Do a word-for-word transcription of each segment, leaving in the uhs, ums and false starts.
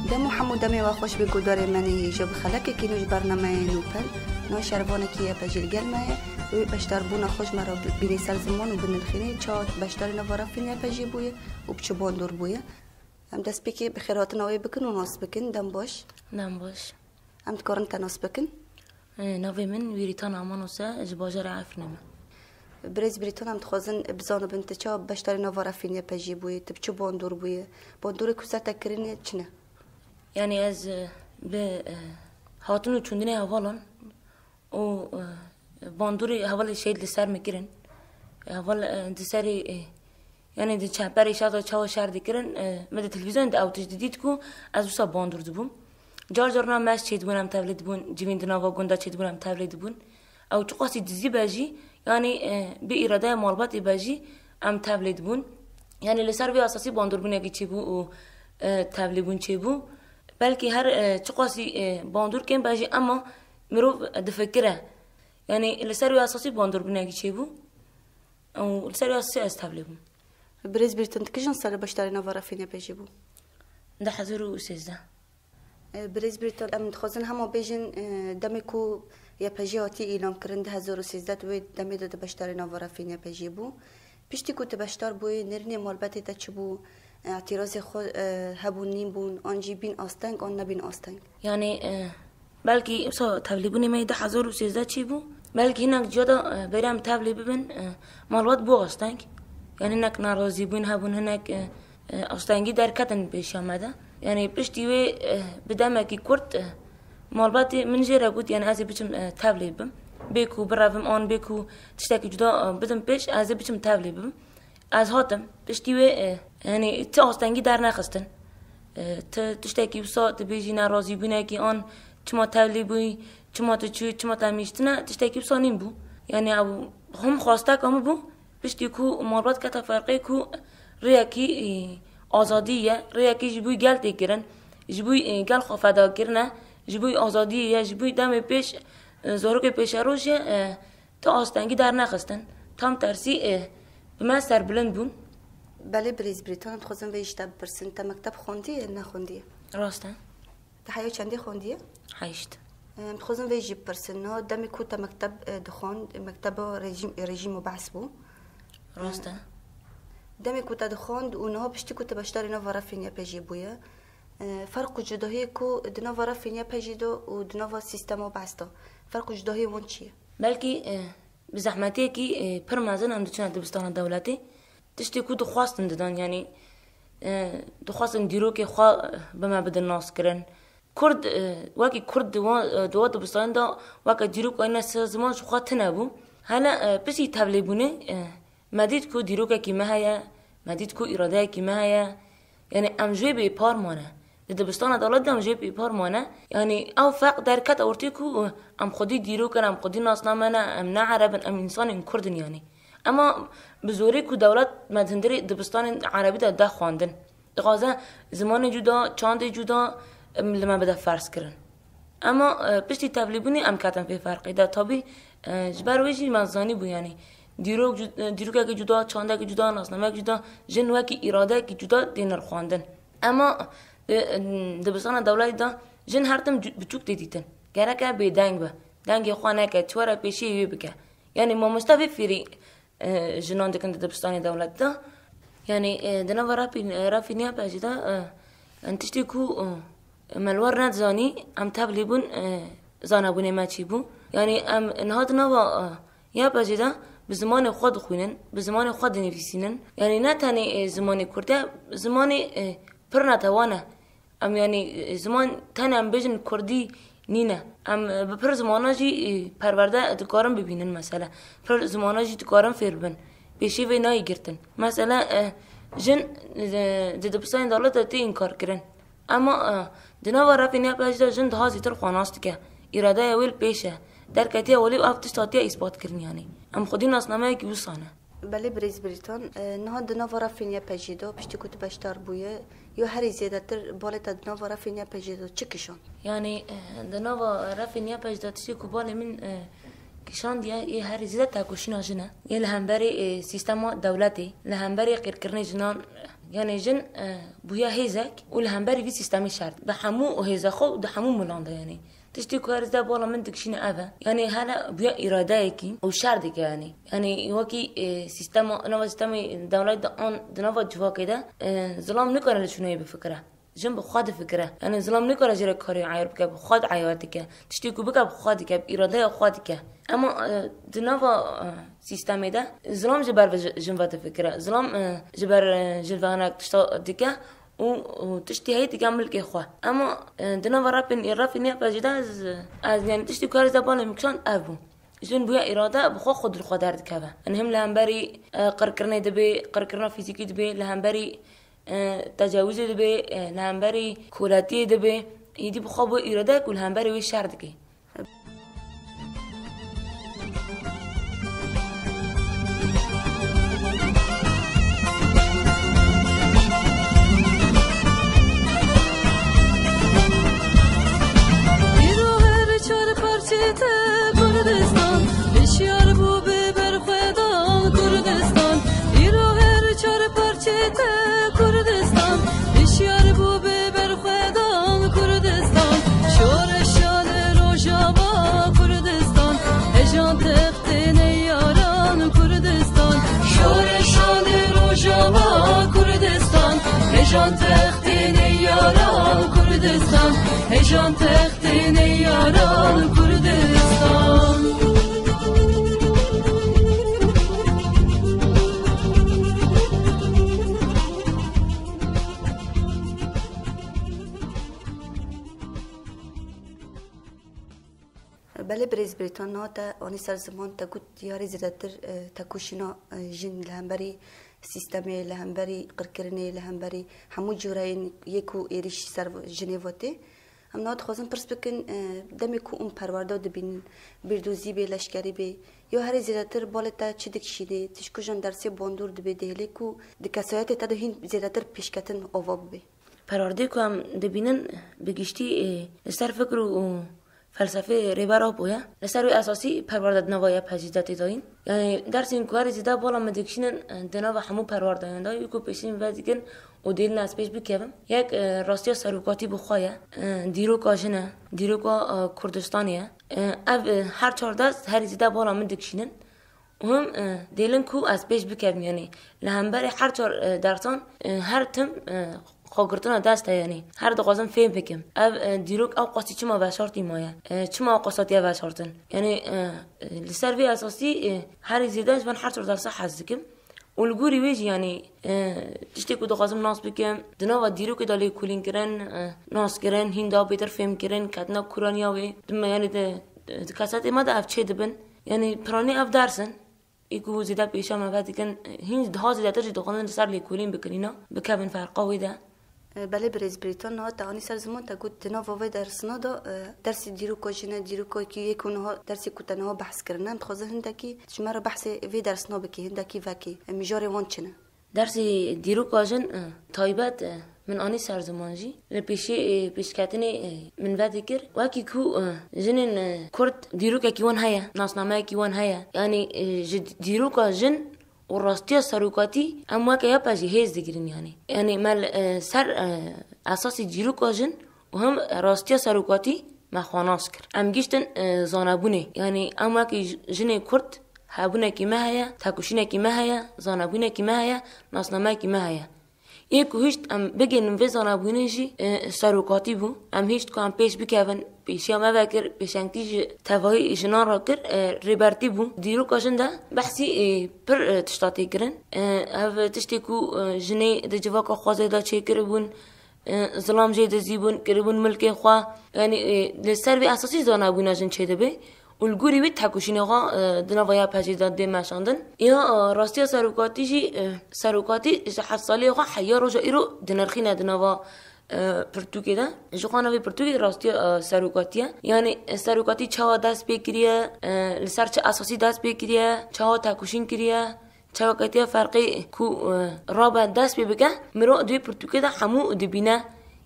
Dem û hemû demê we xweş bê guhdarê me nê hêja bi xelekekî nû ji bernameyê Nûpel. Niha şervanekî YPJ'ê li gel me ye. Wê beşdarbûna xwe ji me re bînê ser ziman û binirxînê çawa beşdarê nava refên YPJ'ê bûye û bi çi bandor bûye. Em destpêkê bi xêrhatina wê bikin û nas bikin. Dem baş. Dem baş. Em dikarin te nas bikin? Ê, navê min Wîrîtan Amanos e, ji bajarê Efrînê me. Birêz Brîton, em dixwazin bizanibin tu çawa beşdarê nava refên YPJ'ê bûyî, tu bi çi bandor bûyî? Bandorê ku ser te kirine çi ne? Yanî ez, e, bi, e, hatin û çûndinê hevalan û, e, bandorê hevalê şehîd li ser min kirin. Heval, e, di serê, e, Yanî di çemperê şer de çawa şer dikirin, e, me di televîzyonê de ew tişt didît ku ez wisa bandor dibûm. Car carna me çêdibûn em tevlê dibûn, civîn di nava gunda çêdibûn em tevlê dibûn. Ew çiqasî dizî be jî, yanî, e, bi îradeya malbatê be jî em tevlê dibûn. Yanî li ser vê esasî bandorbûnekî çêbû û, e, tevlêbûn çêbû. Belkî her, e, çiqasî, e, bandor kêm be jî ema mirov difikire. Yanî li ser vê esasî bandorbûnekî çêbû. Û li ser vê esasî ez tevlê bûm. Birêz Brîton, tu kîjan serê beşdarê nava refên YPJ'ê bû? Du hezar û sêzdeh. E, Birêz Brîton, em dixwazin hema bêjin, e, demê ku YPJ hatiye îlan kirin du hezar û sêzdeh, tu wê demê de di beşdarê nava refên YPJ'ê bû. Piştî ku tu beşdar bûyî, nêrînê malbetê te çi bû? Îtîrazê xwe, e, hebûn, nîn bûn, an jî bîn asteng, an nebîn asteng? Yanî, e, belkî wisa tevlîbûnê me yê du hezar û sêzdeh çêbû. Belkî hinek ciya de, e, berî em tevlî bibin, e, malbat bû asteng. Yanî hinek nerazîbûn hebûn, hinek, e, e, astengî derketin pêşiya me de. Yanî piştî wê, e, bi demekî kurt, e, malbatê min jê re got, yanî ez ê biçim, e, tevlî bibim. Bê ku birevim an bê ku tiştekî cuda, e, bidim pêş, ez ê biçim tevlî bibim. Ez hatim, piştî wê, e, yanî ti astengî dernexistin. E, ti tiştekî wisa dibêjî nerazîbûnekî an çima tevlî bûyî, çima tu çûyî, çima te mîştine, tiştekî wisa nîn bû. Yanî ew him xwasteka min bû, piştî ku malbat kete ferqê ku rêyekî, e, azadî ye, rêyekî ji bo gel tê kirin, ji bo, e, gel xwe feda kirine, ji bo azadiyê ye, ji bo demê pêş, e, zarokê pêşerojê, e, Tu astengî dernexistin. Tam tersî, e, bi me serbilind bûn. Belê birêz Brîton, em dixwazin vê ji te bipirsin. Te mekteb xwendiye, nexwendiye? Rast e. Te heya çendê xwendiye? Heşt. Em dixwazin vê jî bipirsin. Niha demê ku te mekteb, e, dixwend, mekteba rejîm, rejîm û behs bû. Rast e. Demê ku te dixwend û niha piştî ku te beşdarê nava refên YPJ'ê bûye, e, ferq û cudahiyê ku di nava refên YPJ'ê de û di nava sîstema behs de, ferq û cudahiyê wan çi ye? Belkî, e, bi zehmetiyekî, e, pir mezin em diçine dibistana dewletê. Tiştê ku dixwastin didan, yanî, e, dixwastin dîrokê xwe, e, bi me bidin naskirin. Kurd, e, wekî Kurd di wa, e, di wa dibistanê de weke dîrok wayne ser ziman ji xwe tune bû. Hele, e, piştî tevlêbûnê, e, me dît ku dîrokekî me heye, me dît ku îradeyekî me heye. Yanî em ji wê bêpar mane. Di dibistana dewlet de em ji wê bêpar mane. Yanî ew ferq derket ortê ku, e, em xwedî dîrok in, em xwedî nasname ne, em ne Ereb in, em însanên Kurd in yanî. Ema bi zorê ku dewlet me di hundirê dibistanên Erebî de de xwendin. Dixwaze zimanê cuda, çandê cuda, em, li me bide ferz kirin. Ema, e, piştî tevlîbûnê em ketin vê ferqê de. Tabî, e, ji ber wê jî me zanîbû, yanî dîrok cu-, e, dîrokekî cuda, çandekî cuda, nasnameyekî cuda, jin wekî îradeyekî cuda tê nirxandin. Ema, e, e, dibistana dewletê de jin her tim cu-, biçûk tê dîtin. Gereke bêdeng be. Dengê xwe neke, çi were pêşiyê wê bike. Yanî mamoste vê fêrî e, jinan dikin di dibistanê dewlet de. Yanî, e, di nava rapî-, e, rafîniya pejî de, e, yanî tiştê ku, e, me li wer nedizanî, em tevlî bûn, e, zanebûnê me çî bû. Yanî em niha di nava, e, ya pejî de bi zimanê xwe dixwînin, bi zimanê xwe dinivîsînin. Yanî ne tenê, e, zimanê Kurd e, zimanê, e, pir netewan e. Em, yanî, e, ziman tenê em bêjin kurdî nîne. Em, e, bi pir zimana jî, e, perwerde dikarin bibînin mesela. Pir zimana jî dikarin fêr bibin. Pêşî vê nayê girtin. Mesela, e, jin, e, di dibistanê dewlet de tê înkar kirin. Ema, e, di nava refê nêpejî de jin daha zêtir xwe nas dike. Îradeya wê li pêş e. Derketiye welê ev tişt hatiye îspat kirin yanî. Em xwedî nasnameyekî wisa ne. Belê birêz Brîton, e, niha di nava refên YPJ'ê de, piştî ku tu beşdar bûye, ya herî zêdetir balê te di nava refên YPJ'ê de çi kişand? Yanî, e, di nava refên YPJ'ê de tiştê ku balê min, e, kişandiye, yê herî zêde tekoşîna jin e. Yê li hemberî, e, sîstema dewletê, li hemberî qîrkirinê jinan, Yanî jin, e, bûya hêzek û li hemberî vî sîstemê şer dike. Bi hemû hêza xwe û di hemû milan de yanî. Tiştê ku her zêde bala min dikişîne ev e. Yanî hele bûya îradeyekî û şer dike yanî. Yanî wekî, e, sîstema, nava sîstemê dewlet de an di nava civakê de, e, zilam nikare li şûneyê bifikire. Jin bi xwe difikire. Yanî zilam nikare jê re karê eyar bike, bi xwe de eyar dike. Tiştê ku bike bi xwe dike, bi îradeya xwe dike. Ema, e, di nava, e, sîstemê de zilam ji ber ve ji-, jin ve difikire. Zilam, e, ji ber, e, jin ve hinek tişta dike û, û tiştê heyî dike milkê xwe. Ema, e, di nava refên, refên ya pejî de ez, ez, yanî tiştê ku her zêde bala min kişand ev bû. Jin bûye îrade bi xwe xwe dûr xwe derdikeve. Yanî him li hemberî, e, qirkirinê dibe, qirkirina fîzîkî dibe, li hemberî e, tecawizê dibe, e, li hemberî koletiyê dibe, êdî bi xwe bû îrade ku li hemberî wê şer dike. Îro her çar parçê te Kurdistan, hişyar bû bi berxwedan Kurdistan. Îro her çar parçê te Kurdistan, hişyar bû bi berxwedan Kurdistan. Şoreşa li Rojava Kurdistan, hejan textê neyaran Kurdistan. Şoreşa li Rojava Kurdistan, hejan textê neyaran Kurdistan. Hejan textê neyaran Kurdistan. Belê birêz Brîton, niha te anî ser ziman, te got yarê zêdetir, e, tekoşîna, e, jin li hemberî sîstemê, li hemberî qirkirinê, li hemberî hemû cûreyên yê ku êrîş ser jinê ve tê. Em niha dixwazin pirs bikin, e, demê ku hûn perwerda dibînin, bîrdozî bê, leşkerî bê, ya herî zêdetir balê te çi dikişînê, tu ji ku jin dersê bandor dibê, dihêlê ku di kesayetê te de hîn zêdetir pêşketin ava bibe? Perwerdeyê ku em dibînin, bi giştî, e, li ser fikr û, û felsefeyê Rêber Apo ye. Li ser wê esasî perwerde di nava YPJ'ê de tê dayîn. Yanî dersên ku herî zêde bala me dikişînin, e, di nava hemû perwerdeyan de, yê ku pêşî min vedikin û dêlin ez pêş bikevim. Yek, e, rastiya serokatî bi xwe ye, e, dîroka jin e, dîroka, e, Kurdistanê ye. E, ev, e, her çar dest herî zêde bala min dikişînin. Him, e, dêlin ku ez pêş bikevim, yanî li hemberî her çar, e, dersan, e, her tim, e, xwegirtina dest e, yanî her dixwazim fêm bikim. Ev, e, dîrok ew qasî çima veşartî maye? E, çima ew qas hatiye veşartin? Yanî, e, e, li ser vê esasî, e, herî zêde ji van her çar dersa hez dikim. Û li gorî wê jî, yanî, e, tiştê ku dixwazim nas bikim, di nava dîrokê de lêkolînkirin, e, naskirin, hîn daha bêtir fêmkirin, ketina kuraniya wê, di me, yanî di, di, di kesetê me de ev çê dibin. Yanî piranî ev ders in. Ê ku zêde pêşiya me vedikin, hîn daha zêdetir jî dixwazin li ser lêkolîn bikin, îna bikevin ferqa wê de. Belê birêz Brîton, niha te anî ser ziman, te got di nava vê dersina de, e, dersê dîroka jin e, dîrokekî yê ku niha, dersê ku te niha behs kirine, em dixwazin hindekî ji me re behsê vê dersina bikî, hindekî vekî, e, mijarê wan çi ne? Dersê dîroka jin, e, taybet, e, min anî ser ziman jî. Li pêşê, e, pêşketinê, e, min vedikir. Wekî ku, e, jinên, e, Kurd dîrokekî wan heye, nasnameyekî wan heye. Yanî, e, ji dîroka jin û rastiya serokatî em weke YPJ'ê hêz digirin yanî. Yanî me li, e, ser, e, esasî dîroka jin û him rastiya serokatî me xwe nas kir. Em giştin, e, zanebûnê. Yanî em wekî j-, jinê Kurd hebûnekî me heye, tekoşînekî me heye, zanebûnekî me heye, nasnameyekî me heye. Yê ku hişt em bigihînin vê zanebûnê jî, e, serokatî bû. Em hişt ku em pêş bikevin, pêşiya me vekir, pêşengtî ji tevayî jinan re kir, e, rêbertî bû. Dîroka jin de behsî, e, pir, e, tişta tê kirin. E, ev tiştê ku, e, jinê di civaka xwezê de çêkiribûn, e, zilam jê dizîbûn, kiribûn milkê xwe. Yanî, e, li ser vê esasî zanebûna jin çêdibe û li gorî wî tekoşînê xwe, e, di nava YPJ'ê de dê meşandin. Ya, e, rastiya serokatî jî, e, serokatî ji heft saliyê xwe heya roja îro dinirxîne di nava, e, pirtûkê de. Ji xwe navê pirtûkê rastiya, e, serokatî ye. Yanî, e, serokatî çawa dest pê kiriye, e, li ser çi esasî dest pê kiriye, çawa tekoşîn kiriye, çawa ketiye ferqê ku, e, rabe dest pê bike, mirov di vê pirtûkê de hemû dibîne.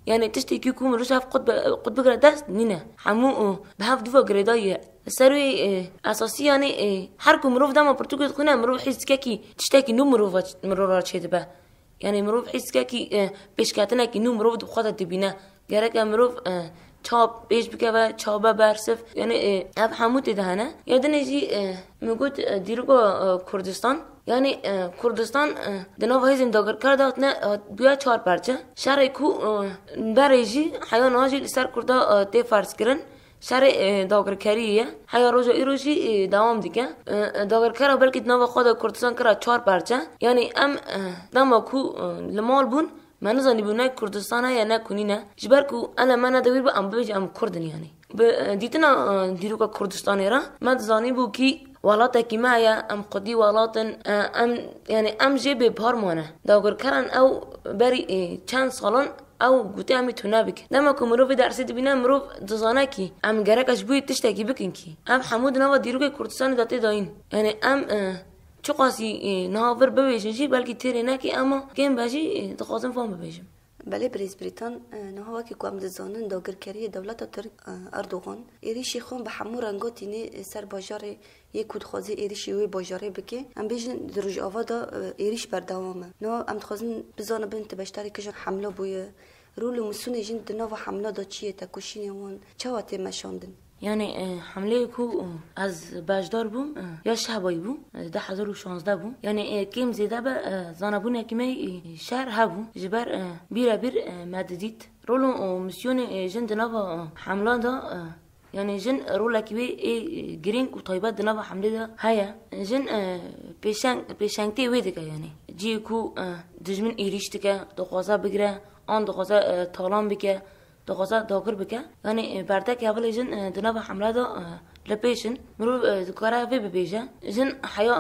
Yanî tiştekî ku mirov ji hev qut bi-, qut bigire dest nîne. Hemû, e, bi hev dû ve girêdayî ye. Li ser wê, e, esasî yanî, e, her ku mirov dema pirtûkê dixwîne, mirov hîs dike kî tiştekî nû mirov, mirov re çêdibe. Yanî mirov hîs dike kî, e, pêşketinekî nû mirov di xwe de dibîne. Gereke mirov, e, çap pêş bikeve, çabe bersiv. Yanî, e, ev hemû tê de hene. Ya dinê jî, e, min got, e, dîroka, e, Kurdistan. Yanî, e, Kurdistan, e, di nava hêzên dagirker de hatine, hat, bûye çar perçe. Şerê ku, e, berê jî, heya niha jî li ser Kurda, e, tê ferzkirin. Şerê, e, dagirkeriyê ye. Heya roja îro jî, e, dewam dike. E, e, dagirkera belkî di nava xwe de Kurdistan kira çar perçe. Yanî em, e, dema ku, e, li mal bûn, me nizanîbû ne Kurdistan heye ne ku nîne. Ji ber ku ele me ne dewîr bû em bibêjin em Kurd in yanî. Bi, e, dîtina, e, dîroka Kurdistanê re me dizanîbû kî welatekî me heye, em xwedî welat in, e, em, yanî em jê bêpar mane. Dagirkeran ew berî, e, çend salan ew gotî em ê tune bikin. Dema ku mirov vê dersê dibîne, mirov dizane kî em gereka ji bo wê tiştekî bikin kî. Ev hemû di nava dîrokê Kurdistanê de tê dayîn. Yanî em, e, çiqasî, e, niha vir bibêjin jî belkî têrê nekî, ema kêm be jî, e, dixwazim van bibêjim. Belê birêz Brîtan, e, niha wekî ku em dizanin dagirkeriyê dewleta Tirk, e, Erdogan êrîşî xwe bi hemû renga tînê, e, ser bajarê yê ku dixwaze êrîşî wê bajarê bike. Em bêjin di Rojava de, e, êrîş berdewam e. Niha em dixwazin bizanibin ti beşdarî kîjan hemla bûye. Rol û misûnê jin di nava hemla de çi ye, tekoşînê wan çawa tê meşandin? Yanî, e, hemleyê ku, e, ez beşdar bûm, e, ya Şehbayî bû, e, du hezar û şazdeh bû. Yanî, e, kêm zêde be, e, zanebûnekî me, e, şer hebû. Ji ber, e, bîrebîr, e, me didît. Rol û, e, misyonê, e, jin di nava, e, hemla de, e, Yanî jin rolekî wê ê girîng û taybet di nava hemlê de heye. Jin, e, pêşeng-, pêşengtiyê wê dike yanî. Cihê ku, e, dijmin êrîş dike, dixwaze bigire, an dixwaze, e, talan bike, dixwaze dagir bike. Yanî, e, berdekê hevalê jin, e, di nava hemle de, e, li pêş in. Mirov, e, dikare vê bibêje. Jin heya,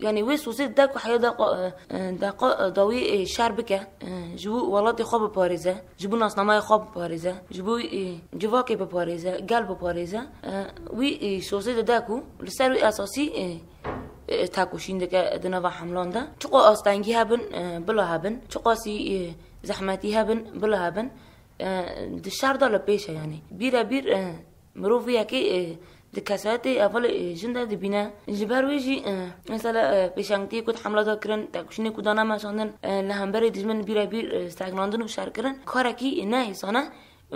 e, yanî wê sosê dide ku heya deqa, e, e, deqa, e, dawî, e, şer bike. E, ji bo welatê xwe biparêze. Ji bo nasnameya xwe biparêze, ji bo, e, civakê biparêze, gel biparêze, e, wî, e, sozê dide ku li ser wî esasî, e, e, tekoşîn dike di nava hemlan de. Çiqas astengî hebin, e, bila hebin, çiqasî, e, zehmetî hebin, bila hebin, e, di şer de li pêş e, yanî. Bîrebîr, e, Mirov vê yekê, e, di kesayetê hevalê, e, jin de dibîne. Ji ber wê jî, e, mesela, e, pêşengtiyê ku di hemla de kirin, tekoşînê ku dane meşandin, e, li hemberî dijmin bîrebîr, e, sekinandin û şerkirin, karekî, e, ne hêsan e.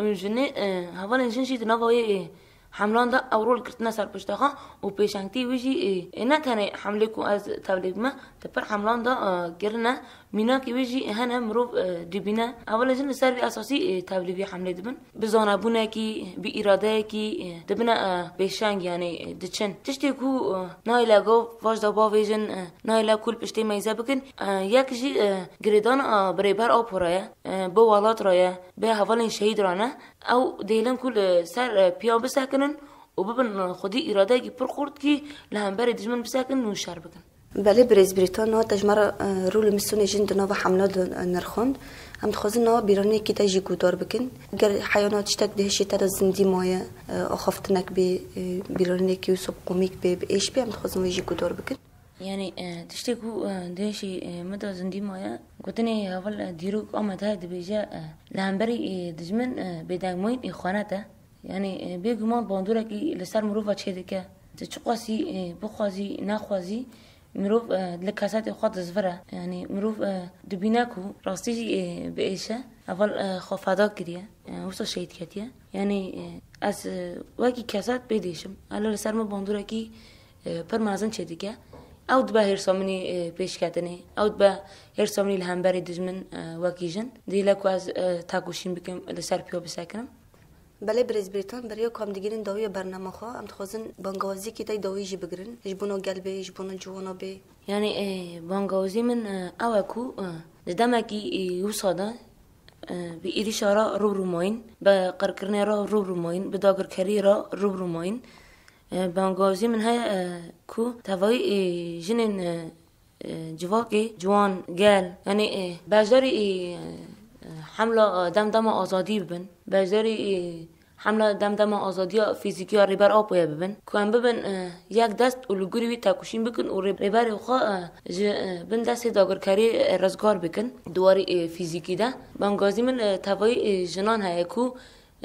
Û jinê, e, hevalên jin jî di nava wê, e, hemlan de ew rol girtine ser pişta xwe û pêşengtiyê wê jî, e, e, ne tenê hemlê ku ez tevlê bime, di pir hemlan de, e, kirine. Mînakê wê jî hene mirov, e, dibîne. Hevalên jin li ser vî esasî, e, tevlî vî hemlê dibin. Bi zanebûnekî, bi îradeyekî, e, dibine, e, pêşeng, yanî, e, diçin. Tiştê ku, e, nayê le gov, vaj da bavêjin, e, nayê le kul piştê meyze bikin, e, yek jî, e, girêdana, e, bi Rêber Apo re ye, e, bi welat re ye, bi hevalên şehîd re ne. Ew dêlin ku li ser, e, piya bisekinin û bibin, e, xwedî îradeyekî pir xurt kî li hemberê dijmin bisekinin û şer bikin. Belê birêz Brîtan, niha te ji me re, e, rol û misyonê jin di nava hemla de, e, nirxand. Em dixwazin niha bîranînekî te jî guhdar bikin. Ger heya niha tiştek di hişê te de zindî maye, e, axaftinek bê, e, bîranînekî wisa bi komîk bê, bi êş bê, em dixwazin wê jî guhdar bikin. Yanî, e, tiştê ku, e, di hişê, e, min de zindî maye, gotinê heval, e, dîrok Amed heye dibêje, e, li hemberî, e, dijmin, e, bêdengmayîn, e, xwenet e. Yanî, e, bêguman bandorekî li ser mirova çêdike. Tu çiqasî, e, bixwazî, nexwazî, mirov, e, li kesetê xwe dizvire. Yanî, mirov, e, dibîne ku rastî jî, e, bi êş e. Heval, e, xwe feda kiriye. E, wisa şehîd ketiye. Yanî, e, ez, e, wekî keset pê diêşim. Hele li ser min bandorekî, e, pir mezin çêdike. Ew dibe hêrsa min î, e, pêşketinê. Ew dibe hêrsa min î li hemberî dijmin, e, wekî jin. Dêle ku ez, e, tekoşîn bikim, li ser piya bisekinim. Belê birêz Brîtan, beriya ku em digihînin dawiya bernama xwe, em dixwazin bangawaziyekî te yî dawî jî bigirin. Ji bona gel bê, ji bona ciwana bê. Yanî, e, bangawazî min, e, ew e ku, e, di demekî, e, wisa de, e, bi êrîşa re rû bi rû mayîn, bi qirkirinê re rû bi rû mayîn, bi dagirkeriyê re rû bi rû mayîn. E, bangawazî min heye, e, ku tevayî, e, jinên, e, e, civakê ciwan, gel, yanî, e, beşdarî, e, e, hemla, e, demdema azadî bibin, beşdarî, e, hemla demdema azadiya fîzîkî ya Rêber Apoyê bibin, ku em bibin, e, yek dest û li gorî wî tekoşîn bikin û rê-, rêberê xwe, e, ji, e, bin destê dagirkeriyê, e, rizgar bikin di warî, e, fîzîkî de. Bangazî min, e, tevayî, e, jinan heye ku,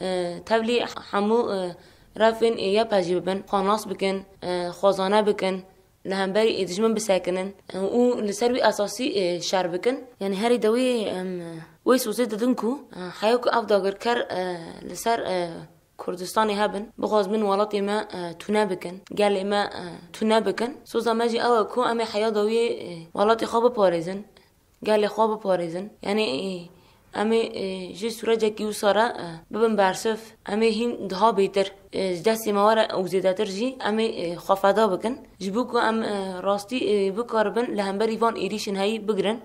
e, tevlî hemû, e, refên, e, YPJ'ê bibin, xwe nas bikin, e, xwezane bikin. li hemberî ê dijmin bisekinin û li ser wî esasî ê şer bikin. Yanî herî dawî em wê sozê didin ku e, heya ku ev dagirker e, li ser e, Kurdistanê hebin, bixwazin welatê me e, tune bikin, gelê me e, tune bikin. Soza me jî ew e ku em ê heya dawî e, welatê xwe biparêzin, gelê xwe biparêzin. Yanî e, em ê e, ji sûrecekî wisa re e, bibin bersiv. Em ê hîn daha bêtir e, ji destê me were û zêdetir jî em ê e, xwe feda bikin. Ji bo ku em e, rastî e, bikaribin li hemberî van êrîşên heyî bigirin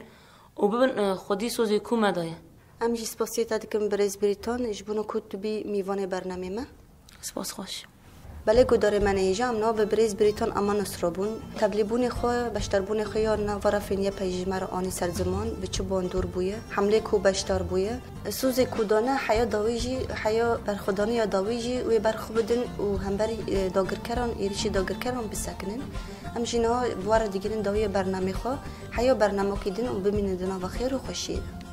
û bibin e, xwedî sozê ku me daye. Em jî spasiyê te dikin birêz Brîton ji bo ku tu bî mîvanê bernamê me. Spas xweş. Belê guhdarê me nêja em nava birêz Brîton Ama Nusra bûn. Tevlîbûnê xwe, beşdarbûnê xwe ya nava refên YPJ'ê ji me re anî ser ziman, bi çi bandor bûye, hemlê ku beşdar bûye. Sozê ku dane heya dawî jî, heya berxwedaniya dawî jî wê berxwe bidin û hemberî e, dagirkeran, êrîşî dagirkeran bisekinin. Em jî niha bi we re digihînin dawiyê bernamê xwe, heya bernamokî din û bimînin di nava xêr û xweşiyê de.